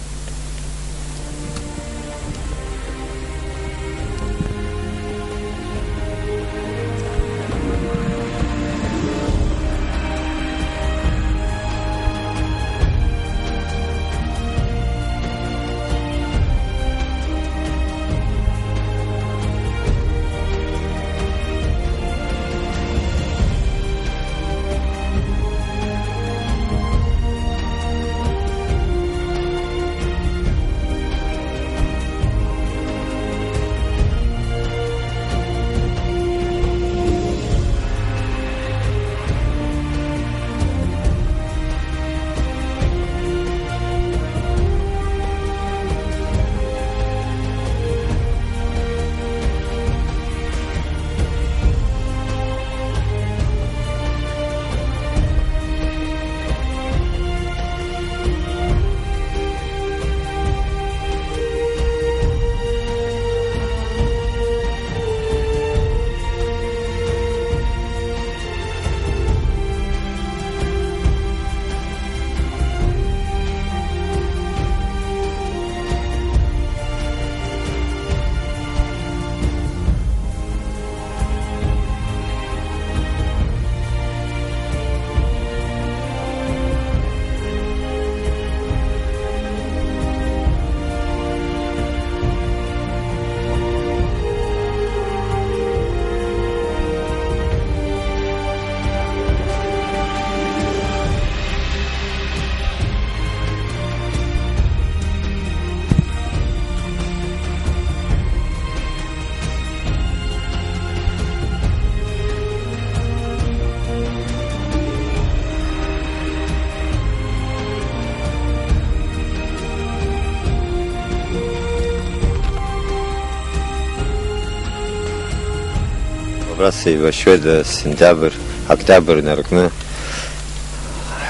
Абра сеибашьуеит, сентиабр, октиабр инаркны.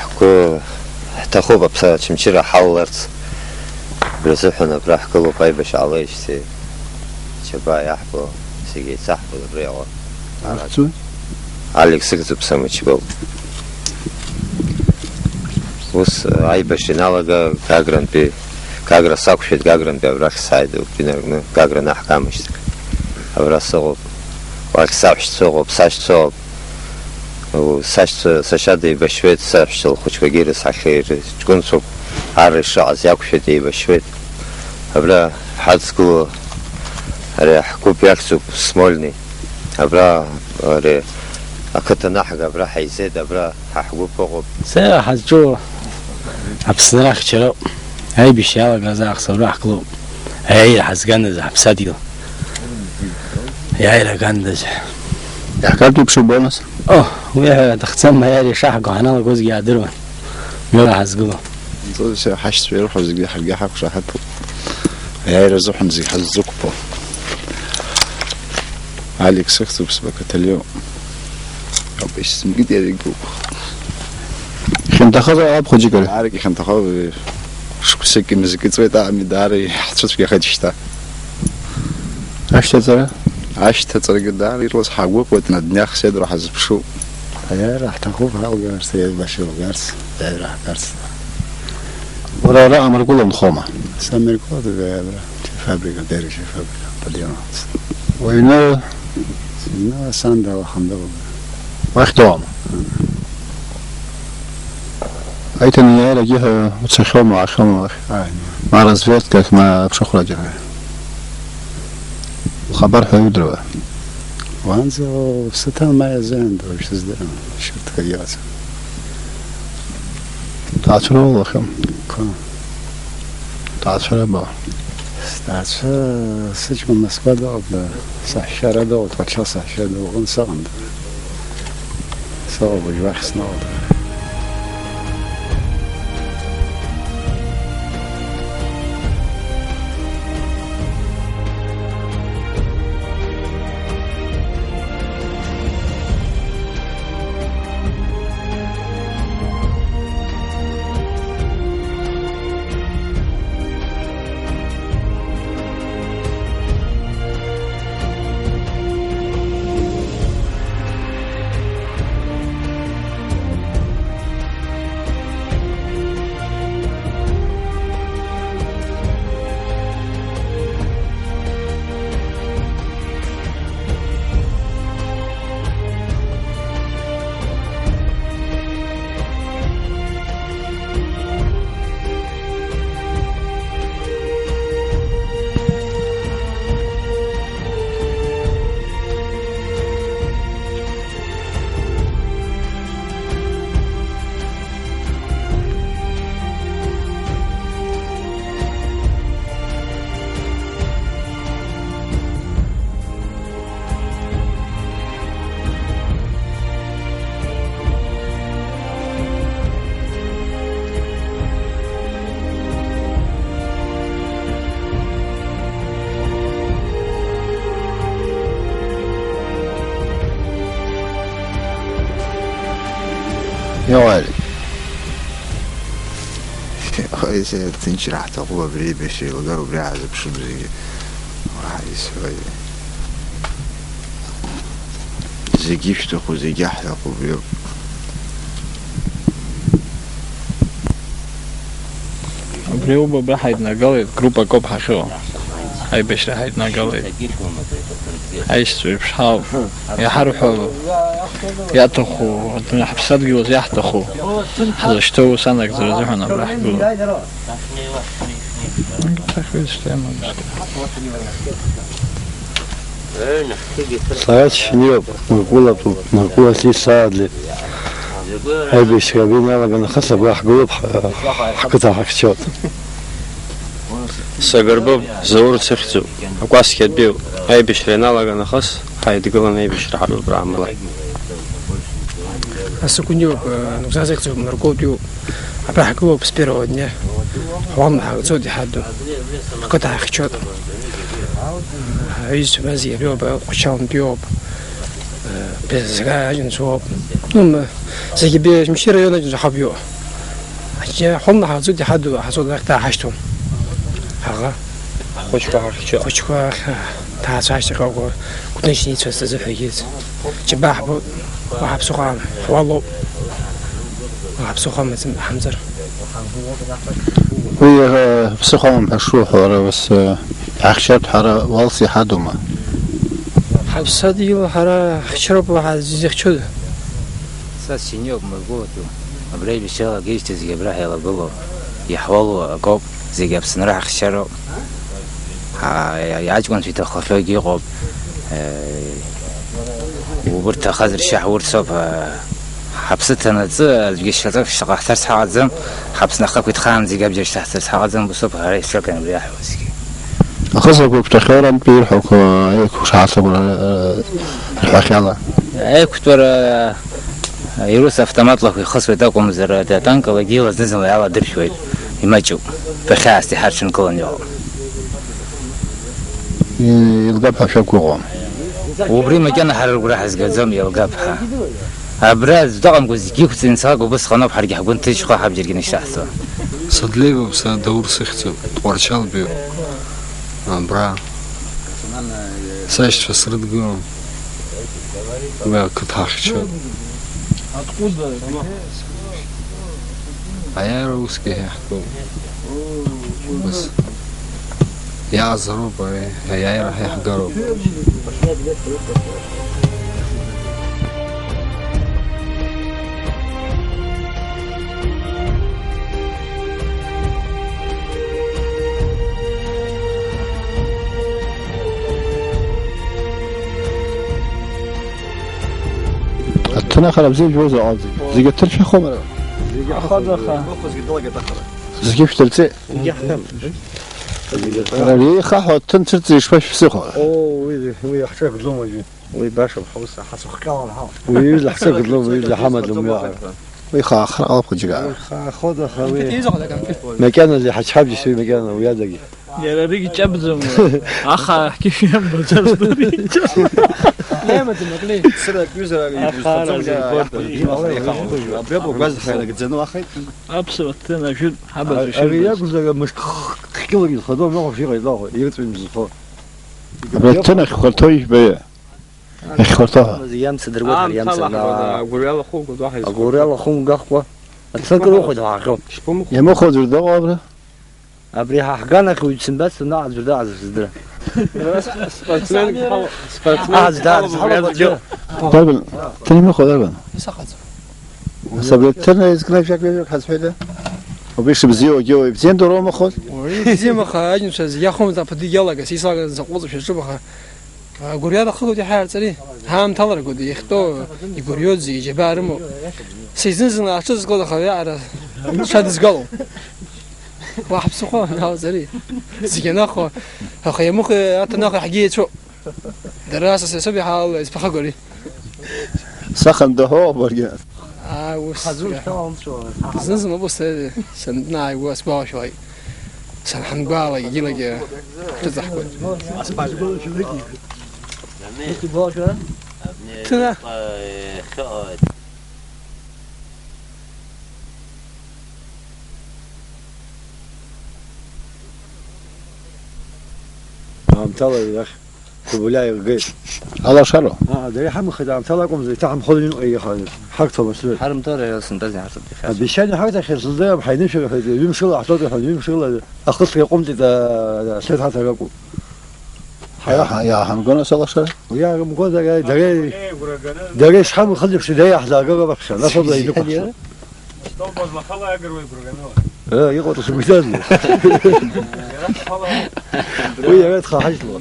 Ҳгәы ҳҭахуп Аԥсны Очамчыра ҳалаларц. Убри азыҳәан абра ҳгылоуп аибашьра ҟалеижьҭеи. Џьабаа иаҳбо, зегьы еицаҳбо абри аҟны. Ахьӡу? Алик сыхьӡуп, самычбоуп. Ус, аибашьра иналага Гагрантәи, Гагра сақәшәеит, Гагрантәи абрахь сааит, убри инаркны Гагра анаҳгамышьҭахь. Абра сыҟоуп. Уахь саҳәшьцәа ыҟоуп, сашьцәа ыҟоуп. Сашьцәа, сашьа деибашьуеит, саҳәшьцәа лхәыҷқәагьы ирыцҳахьеит, ҷкәынцәоуп, арра ишыҟаз иақәшәеит, еибашьуеит. Абра ҳадгыло, ари ҳгәыԥ иахьӡуп Смольный. Абра, ари ақыҭа анаҳга, абра ҳаизеит, абра ҳа ҳгәыԥ ыҟоуп. Сара ҳазҿу Аԥсны рахьчароуп. Аибашьра иалагаз аахыс абра ҳгылоуп. Аиааира ҳазганыз ҳаԥсадгьыл. Аиааира агандаз. Иаҳгартә еиԥш убои нас? О, уи ҳәа аҭахӡам, аиааира ишаҳго ҳаналагозгьы иаадыруан. Мҩала ҳазгыло. Ҳаҳәшьцәа ирҳәо зегьы ҳаргьы ҳақәшаҳаҭуп. Аиааира азыҳәан зегь ҳаззықәԥо. Алик сыхьӡуп, сбакаталио. Ауп, исзымгеит иара игәыԥ. Ихьанҭахазар ҟалап хәыҷык ара. Даарак ихьанҭахо, шықәсык имызкыҵуеит, аами, даара иҳцәыцәгьахеит шьҭа. Ашьҭаҵара? Ашьҭаҵарагьы даара ирлас ҳагәыԥуеит, на днех седра ҳазыԥшуп. Аиааира ҳҭахуп ҳалгарц, еибашьра лгарц, аиааира ҳгарц. Уара араҟа амыркәыла унхома? Самыркәыла, абра, фабрика, деревья фабрика, подъёмац. Уаҩны? Сыҩны сан далахандала. Уахь доуама? Аиҭанеиааирагьы ҳәа уцахьоума, уаахьоума уахь? Ааи. Ма разведкахь, ма аԥшыхәраҿы. Ухабар ҳәа иудыруа? Уаанӡа уԥсы ҭан, ма иазааигәоу уажә сыздырам, шьаҭкгьы ыҟаӡам. Ҭаацәара улахьан? Қәа. Ҭаацәара ба? Сҭаацәа сыҷкәын Москва дыҟоуп, да, саҳәшьа ара дыҟоуп, Тҟәарчал саҳәшьа дыҟоуп, сыҟам, да. Саубыжь уахь снаудра. Иауаари. Иҟалеи, ҭынчра ҳҭахуп, абри аибашьра еилгар, убри ҳазыԥшуп зегьы. Уаҳа исҳәои? Зегьы ишәҭаху, зегьы ҳҭахуп, иоуп. Убри ауп, абра ҳаиднагалеит, группак ауп ҳахьыҟоу. Аибашьра ҳаиднагалеит. Аишьцәа еиԥш ҳауп. Иаҳарҳәо, иаҭаху, адунеи ҳаԥсадгьыл азы иаҳҭаху ҳзышьҭоу ус анагӡара азыҳәан абра ҳгылоуп. Сара сшьыниоуп, Мыркәылатәуп, Мыркәылаҭлеи саадлеи. Аибашьра абри иналаган нахыс абра ҳгылоуп, ҳа-, ҳқыҭа ҳахьчоит. Сагарбоуп, Заур сыхьӡуп, акәасқьатәиуп. Аибашьра ианалага нахыс, ҳаидгылан аибашьра ҳарбап раамала. Асыкәниоуп, Нугза сыхьӡуп, Нарколтәиуп. Абра ҳгылоуп с первого дня. Ҳуалны ҳагӡоит иҳаду. Ҳқыҭа ҳахьчоит. Аҩызцәа зегьы абриоуп, Қәачалнтәиоуп. Безга аџьынцәоуп. Ну, м-, зегьы бе-, Мчи раион аџьынцәа ҳабиоуп. Ҳуалны ҳагӡоит иҳаду, ҳазоуд ахь дааҳашьҭуам. Ҳаӷа. Ахәыҷқәа ҳахьчо. Ахәыҷқәа ахь, ҭаацәашьҭахьоуп, кәтыжьны ицәаз азыҳәа егьырҭ. Џьабаа ҳбоит, уаҳа ԥсыхәа амам, ҳуалоуп. Уаҳа ԥсыхәа амаӡам, ҳамӡыр. Уи, э, ԥсыхәа амам ҳәа шуҳәо, ара ус, э, иаҳхьчартә ҳара уалс иҳадума? Ҳаԥсадгьыл ҳара ҳхьчароуп, уаҳа зызихьчода? Са сшьыниоуп, Мыркәылатәу. Абра ибжьалагеижьҭеи зегьы абра ҳаилагылоуп. Иаҳуалу акоуп, зегьы Аԥсынра ҳахьчароуп. Ҳа-, аҷкәынцәа иҭаххахьоугьы ыҟоуп. Э, убырҭ ҭахазар шьа ҳурцоуп, э, ҳаԥсы ҭанаҵы, аӡәгьы шьаҿак шьҭаҟа ҳцарц ҳаҟаӡам, ҳаԥсны ахақә иҭхаанӡагьы абџьар шьҭаҳҵарц ҳаҟаӡам, усоуп ҳара ишәҿакын абри иаҳҳәозгьы. Ахысрақәа агәҭахьоу рантәи ирҳәақәа аиқәшаҳаҭра, э, рҳәахьала. Аиқәтәара, э, ирус автоматлақәа ихысуеит акәымзар, атанкалагьы ила зны-зынла иаладыршәуеит, имаҷуп, ԥыхьаасҭа иҳарҽынкыланы иҟоуп. Еилгап ҳәа шәақәгәыӷуам. Убри макьана ҳара ргәра ҳазгаӡом, еилгап ҳәа. Абра аӡә дыҟамкәа зегьы иқәҵаны ицалак убысҟаноуп, ҳаргьы ҳгәы нҭыжьхо ҳабџьаргьы нышьҭаҳҵо. Сыдлеибоуп, са Даур сыхьӡуп, Тҟәарчалтәиуп. Абра сашьцәа срыдгылон. Уи ақыҭа ахьчоит. Аиааира усгьы иаҳтәуп. Ус. Иаазароуп ари, аиааира ҳәа иаҳгароуп. Аҭынхара бзиа жәбозар ҟалҵеит. Зегьы аҭыршәахома? Ахадаха. Зегьы шәдырҵеит. Иара иеихаҳәо аҭын цәырҵра ишԥашәԥсыхәо? Оо, уи, уи ҳҿы акәӡам уажәы. Уи башоуп, ҳус ҳацәыхҟьалан ҳауп. Уи ҩыза ҳҿы акәӡам, уи ҩыза ҳамаӡам уи аҟара. Уи хаахар ҟалап хәыҷык аара. Уи хаахода, аха уи макьаназы иҳачҳап џьысшьоит макьана уи адагьы. Иара аригь ҷабӡам, аха ҳқьышә иамбаӡацт ари. Лемаӡам аклеи. Сара акҩызара ари Ахара игәырҵаӡом, зегь иара гәарҭо. Абри аб-, гәазхара нагӡаны уахеит. Аԥсуа ҭын ажәытә ҳабацәа Ари шьырбаз. Иакәзар, мышк хкьылак изхаӡом, аҟәша иҟаиҵо, ирҵәин зхо. Абра ҭын ахьхәарҭоу ижәбаҩы. Ахьхәарҭоу ҳәа. Иамцадыруеит, ари Аамҭала иамцадыруеит. Ҳбада, агәырҩа лахугоит, уаҳа изхәарҭоу. Агәырҩа лахумгахкәа, ацәа кыр ухәеит, ҳаахьоу. Шԥамыхәо? Иамыхәо аӡәыр дыҟоу абра? Абри ҳа ҳганахь уаҩ дсымбацт, наҟ аӡәыр дыҟаӡам сыздыра. Спортсмен, спортсмен. Аӡә даараӡа ҳалоуп аӡәы. Дарбан? Ҭынҩымыхәа дарбан? Исахаӡом. Нас абри ҭынра изкны жәак-ҩажәак ҳазҳәеит, да? Убри шыбзиоугьы уаҩ ибзиан дара умыхәоз? Уаҩы ибзиам, аха аџьнцәа зегь иахәомызт, аԥыдгьы иалагаз, исалагаз закәыҵәҟьа шьаҿуп, аха агәырҩа дахыгоит иҳәаарц ари. Ҳаамҭаларақәа еихтәоу, игәырҩоит зегьы, џьабаа рымоуп. Са изын-зынла аҽызгылоит, аха уи аҟара ҽадызгалом. Уаҳа ԥсыхәа, наҟ ари. Зегь анахо, аха иамыхәа аҭанаха ҳгьы еицәоуп. Дара сасресо биҳалла, избахагори. Сахан доҳо баргьы. Аа, ус. Хазу шәҭалалҵәо. Зны-зынла убас, э, санааигәа сгәалашәоит. Санҳангәаалак, егьилагьы ҳҿыҵаҳкуеит. Ҭына. Аамҭала иахь Кобиляев игеит. Алашароуп. Аа, дара иҳамхеит, аамҭала акәымзар, иҭаҳамхозар, иҟаиаха, ҳарҭом, асры. Ҳарымҭоура иалсындаз иҳарҭоит иахьа. Обещание ҳарҭахьаз сыздырам, ҳаинышәарахеит, ҩымшала ҳтәоуп иҳәан, ҩымшала ахысра иаҟәымҵит, аа, асры ҳаҭар акәу. Ҳара иаҳа-, иааҳамгон ас алашара? Уи иаарымгон, дара, дара, дара ишҳамхыз еиԥш, дара иаҳзааргар раԥхьа, нас ауп ианыҟәҳшо. Стол базлахала агыруеи гурганала? Э, иҟоу ҵасымгӡазма? Иара ԥхала. Уи иара дхаҳажьло.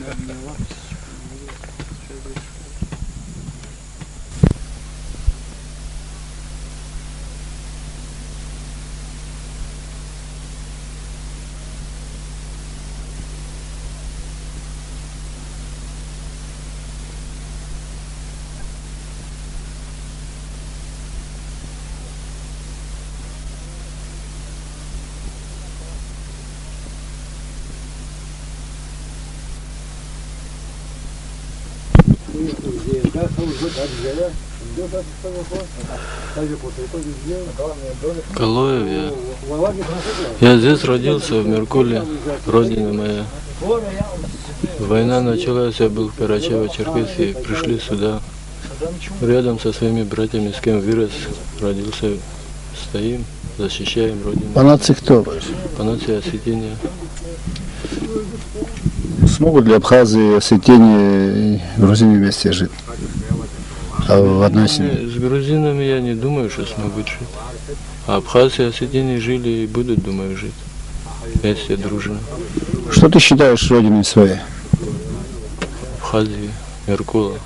Калоев я. Я здесь родился, в Меркуле, родина моя. Война началась, я был в Карачаево-Черкесии, пришли сюда. Рядом со своими братьями, с кем вырос, родился, стоим, защищаем Родину. По нации кто вы? По нации осетине. Смогут ли абхазы и осетине и грузины вместе жить? А в одной семье? С грузинами я не думаю, что смогут жить. А абхазы и осетины жили и будут, думаю, жить. Вместе, дружно. Что ты считаешь родиной своей? Абхазия, Меркула.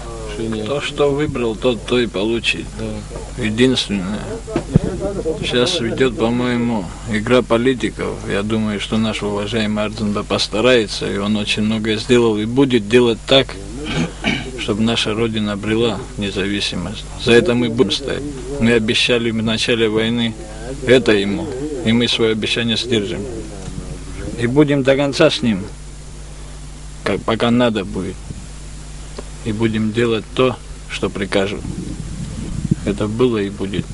Кто что выбрал, тот то и получит. Да. Единственное. Сейчас идет, по-моему, игра политиков. Я думаю, что наш уважаемый Ардзинба постарается, и он очень многое сделал и будет делать так, чтобы наша Родина обрела независимость. За это мы будем стоять. Мы обещали в начале войны это ему, и мы свое обещание сдержим. И будем до конца с ним, как, пока надо будет. И будем делать то, что прикажут. Это было и будет.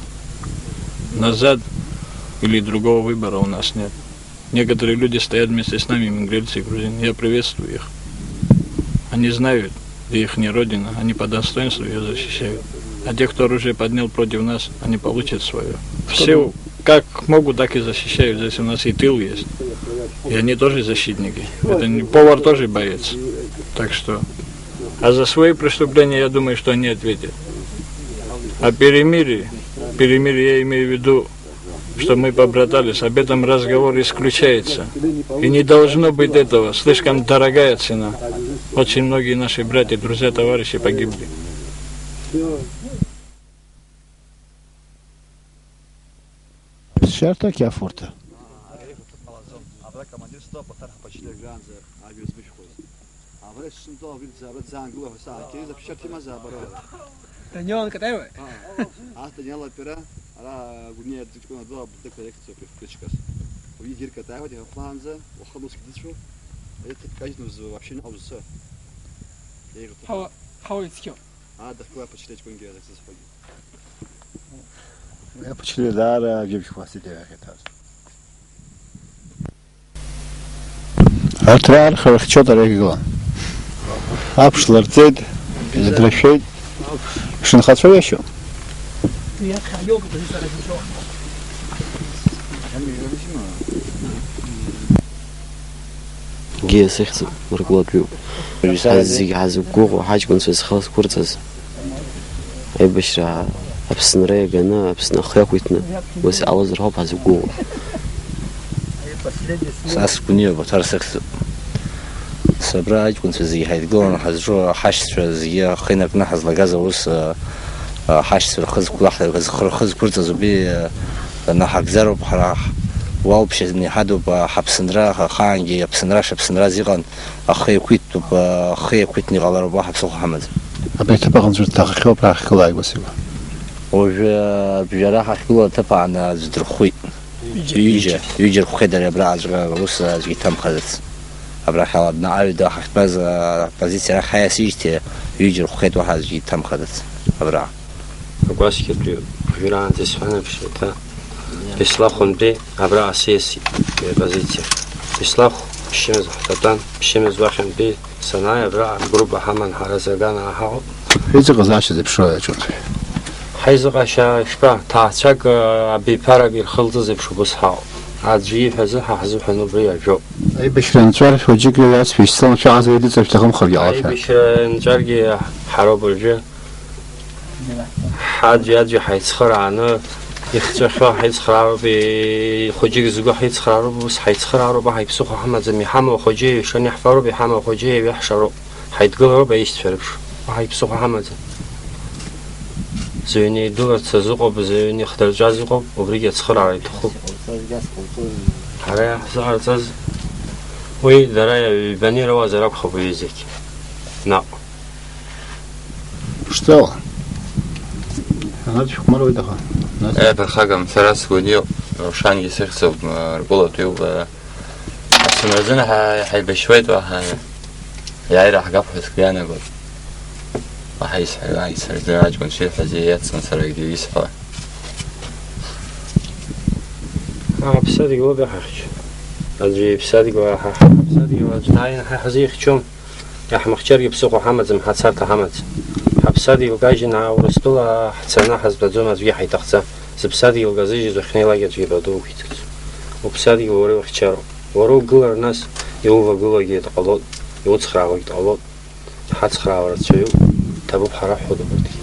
Назад или другого выбора у нас нет. Некоторые люди стоят вместе с нами, мингрельцы и грузины. Я приветствую их. Они знают, где ихняя родина, они по достоинству её защищают. А те, кто оружие поднял против нас, они получат своё. Все как могут, так и защищают. Здесь у нас и тыл есть. И они тоже защитники. Это не, повар тоже боец. Так что, а за свои преступления, я думаю, что они ответят. А перемирие, перемирие я имею в виду, что мы побратались, об этом разговор исключается. И не должно быть этого, слишком дорогая цена. Очень многие наши братья, друзья, товарищи погибли. Шьарҭак иафурҭа. Топ, Аҭар Ҳапачли жәаанӡа ажәа змышәхуаз. Абра ишсымҵо, абри дзаара дзаангыло ҳәа саҳақьеиз, аԥсшьарҭа имазаабара. Даниал Катаева? Аа, ас Даниал Апера, ара Гәырниа дыҷкәына ду абдык алекциа ԥышәкычкас. Уи Гир Катаева дихахәлаанӡа, уаха нуск дыцәо, ари ҭыԥ кажьны узы вообще ныҟәзцо. Еиӷьуп. Ҳауа, ҳауа ицқьоуп. Аа, дахьгылоу аԥачли аҷкәынгьы алекциа зҳәогьы. Аԥачли даара џьыбшьқәа сидеиаахьеит ас. Арҭ раарха рыхьчоит ара игылан. Аԥш ларҵеит, идрашәеит, шынхацәа иашьо. Гиа сыхьӡуп, Мыркәлатәиуп. Ҳаззегь ҳазықәгәыӷуа ҳаҷкәынцәа зхы зқәырҵаз. Аибашьра Аԥсынра иаганы, Аԥсны ахы иақәиҭны, ус иҟалозар ҳәоуп ҳазықәгәыӷуа. Са сгәаниа Баҭар сыхьӡуп. Сабра аҷкәынцәа зегьы ҳаидгыланы ҳазҿу ҳашьцәа зегьы ахы инаркны ҳазлагаз аус, а, а, ҳашьцәа рхы зқәлаҳ-, рхы зқәырҵаз убри, а, наҳагӡароуп ҳара. Уалԥшьа иҳадуп, а, ҳаԥсынра, ахаангьы Аԥсынра шаԥсынраз иҟан. Ахы еиқәиҭтәуп, ахы еиқәиҭны иҟалароуп, уаҳа ԥсыхәа ҳамаӡам. Абри аҭыԥ аҟынӡа дҭахахьоуп, раҳхьыла ааигәа сигәа. Уажәы абжьара ҳахьгылоу аҭыԥ ааны аӡә дырхәит. Ҩыџьа. Ҩыџьа, ҩыџьа рхәхеит ари абраҟаҵәҟьа, ус аӡәгьы иҭамхаӡац. Абрахь ала днаҟаҩ ҳахьтәаз апозициа рахь ҳаиасижьҭеи ҩыџьа рхәхеит, уаҳа аӡәгьы иҭамхаӡац абраҟа. Агәасқьатәи уажәраанӡа исҳәан еиԥш, еиҭа Беслахәынтәи абра асессиа, ари апозициа. Беслахә ԥшьымз ҳҭатәан, ԥшьымз уахьынтәи санааи, абра агруппа ҳаман ҳара Заганаа ҳаҟоуп. Иҵыҟазаашьа зеиԥшроу аҿынтә. Ҳаизыҟашьа ишԥа, ҭаацәак, абиԥарак ирхылҵыз еиԥш убыс ҳаҟоуп. Аӡәы ииҳәазы ҳа ҳзыҳәан убри ажәоуп. Аибашьра анҵәар, хәыҷык иҩасшәа ишьцылан, шәаҟа зегьы дыҵак шәҭахымхаргьы ҟалашәа. Аибашьра анҵәаргьы ҳароуп уажәы. Ҳаӡәи-аӡәи ҳаицхырааны, ихҵәахьоу ҳаицхраароуп, ихәыҷык згәы ҳаицхраароуп, ус ҳаицхраароуп, аҳ иԥсыхәа ҳамаӡам, иҳамоу ахәыҷы еиҩшаны иаҳфароуп, иҳамоу ахәыҷы еиҩаҳшароуп, ҳаидгылароуп аишьцәа реиԥш, аҳ иԥсыхәа ҳамаӡам. Зыҩны идәыларц азыҟоуп, зыҩны ихдырҵәаз ыҟоуп, убригьы ацхыраара иҭахуп. Ҳара иаҳзыҟарҵаз уи дара ҩбаны ирауазар акәхап уи зегь. Наҟ. Ԥшӡала. Анаӡә шәыхәмаруеит аха. Нас? Еиԥырхагам, сара сгәаниоуп, Рушангьы сыхьӡуп, м, ргәылатәиуп, э, Аԥсынразын ҳа-, ҳаибашьуеит уаҳа, иааира ҳгап ҳәа сгәы иаанагоит. Уаҳа исҳәара, исырӡыр аҷкәын шиҳәаз иеицын саргьы исҳәо. Аԥсадгьыл ауп иаҳахьчо. Аӡәы иԥсадгьыл аҳа-, ҳаԥсадгьыл аӡә дааин ҳа ҳзихьчом. Иаҳмыхьчаргьы ԥсыхәа ҳамаӡам, ҳацарҭа ҳамаӡам. Ҳаԥсадгьыл кажьны Урыстәыла ҳцаны ҳазтәаӡом, аӡәгьы ҳаиҭахӡам. Зыԥсадгьыл казыжьыз уахьнеилак аӡәгьы баду уқәиҭӡом. Уԥсадгьыл уара иухьчароуп. Уара угылар нас, иувагылогьы дҟалоит, иуцхраауагь дҟалоит. Иҳацхраауа рацәаҩуп, иҭабуп ҳара ҳҳәоит убарҭгьы.